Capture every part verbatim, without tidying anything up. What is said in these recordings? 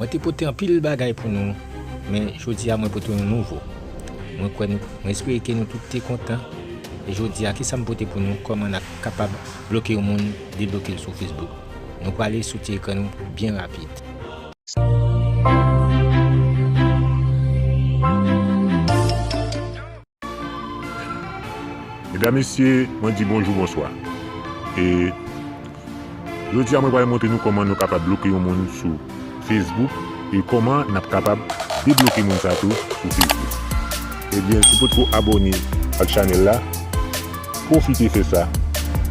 Mwen te pote anpil bagay pou nou, men jodi a mwen pote yon nouvo. Mwen kwè nou, mwen espere ke nou tout te kontan. E jodi a, kisa m pote pou nou, kòman n ap kapab bloke yon moun, debloke l sou Facebook. Nou prale sou ti ekran nou byen rapid. Medam, mesye, mwen di bonjou, bonswa. E jodi a, mwen pral montre nou kòman nou kapab bloke yon moun sou Facebook e kòman n ap kapab debloke moun sa tou sou Facebook. Ebyen, si w potko abòne ak chanèl la, pwofite fè sa.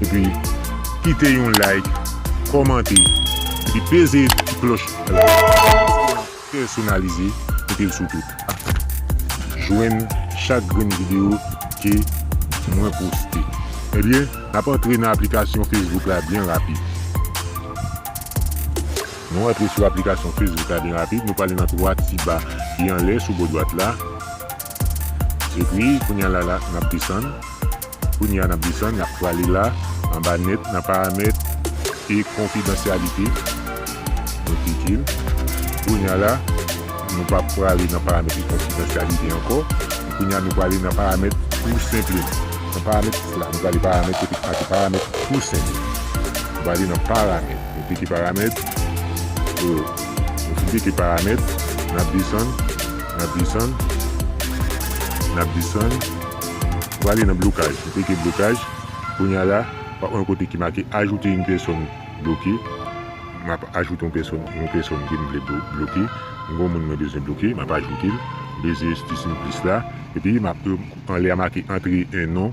Epi, kite yon like, kòmante, epi peze ti klòch la. Pèsonalize, mete l sou tout. Jwenn chak grenn videyo ke mwen poste. Ebyen, n ap antre nan aplikasyon Facebook la byen rapid. Nou antre sou aplikasyon Facebook la byen rapid, nou prale nan twa ti ba ki anlè sou bò dwat la. Epi, kounye a la, la, n ap desann. Kounye a, n ap desann, n ap prale la, anba nèt, nan paramèt e konfidansyalite. Nou klike l. Kounye a la, nou pa prale nan paramèt e konfidansyalite ankò. Kounye a, nou prale nan paramèt tou senpleman. Nan paramèt la, nou prale paramèt, kote ki make paramèt tou senpleman. Nou prale nan paramèt. Nou klike paramèt. Nou fin klike paramèt, n ap desann, n ap desann, n ap desann. Prale nan blokaj. Nou klike blokaj. Kounye a la, w ap wè yon kote ki make ajoute yon pèsòn bloke. M ap ajoute yon pèsòn, yon pèsòn ke m vle blo-, bloke. M gen yon moun mwen bezwen bloke, m ap ajoute l. M peze ti siy plis la. Epi m ap, anlè a make antre yon non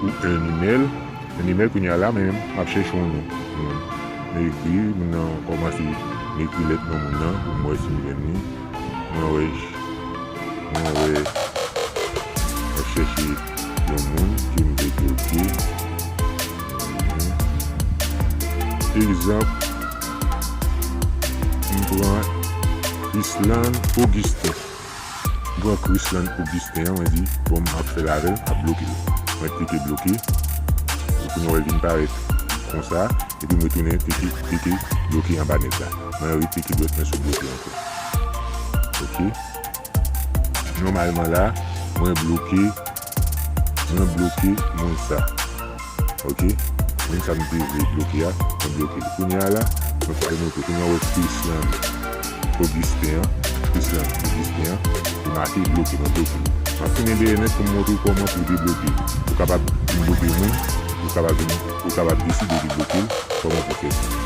ou un email. Un email kounye a la, men m ap chèche yon non. Hmm. M ekri, moun nan kòmanse, m ekri lèt non moun nan, pou m wè si m jwenn li. Mwen wè, mwen wè, m ap chèche yon moun ke m vle bloke. Hmm. Egzanp, m pran Chrislan Augustin. M pran Chrislan Augustin an, mwen di, bon, m ap fè l avè l, m ap bloke l. Mwen klike bloke. Ou kounye a wè l vin parèt konsa. Epi mwen tounen klike, klike bloke anba nèt la. Mwen retire dwèt mwen sou bloke ankò. Ok. Nòmalman la, mwen bloke, mwen bloke moun sa. Ok. Moun sa m te vle bloke a, mwen bloke l. Kounye a la, mwen pral montre. Kounye a, w wè Chrislan Augustin an, Chrislan Augustin an, li make bloke, mwen bloke l. M ap tounen dèyè nèt pou m montre w kòman pou w debloke. Ou kapab vin bloke moun, ou kapab vin, ou kapab deside debloke l, kòman pou fè sa.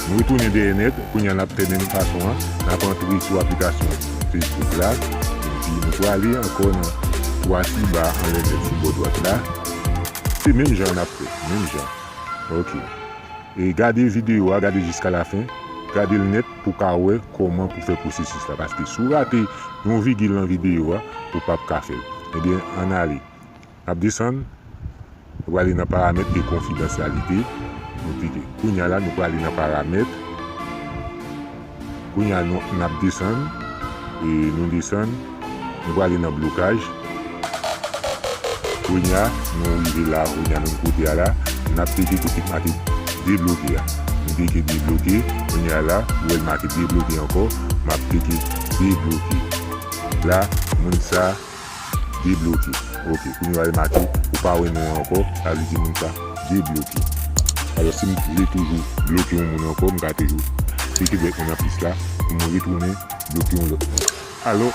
Nou retounen dèyè nèt, kounye a n ap fè menm fason an, n ap antre sou aplikasyon Facebook la, epi nou prale ankò nan twa ti ba anlè nèt sou bò dwat la. Se menm jan n ap fè, menm jan. Ok. E gade videyo a, gade jiska lafen. Gade l nèt pou w ka wè kòman pou fè pwosesis la. Paske si w rate yon vigil nan videyo a, ou p ap ka fè l. Ebyen, ann ale. N ap desann. Nou prale nan paramèt e konfidansyalite. Nou klike. Kounye a la, nou prale nan paramèt. Kounye a, nou, n ap desann. E nou desann. Nou prale nan blokaj. Kounye a, nou rive la, kounye a, menm kote a la, n ap klike kote k make debloke a. M klike debloke, kounye a la, ou wè l make debloke ankò, m ap klike debloke. La, moun sa debloke. Ok, kounye a l make, ou pa wè non an ankò, sa vle di moun sa debloke. Alò, si m vle toujou bloke yon moun ankò, m ka toujou klike dwèt mwen nan plis la, pou mwen retounen bloke yon lòt moun. Alò,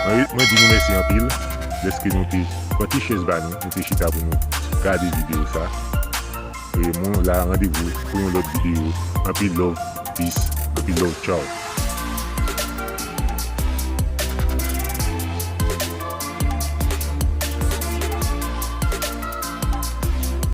mwen, mwen di nou mèsi anpil dèske nou te pran ti chèz ba nou, nou te chita pou nou gade videyo sa. E mwen la, randevou pou yon lòt videyo. Anpil love, peace, anpil love, ciao.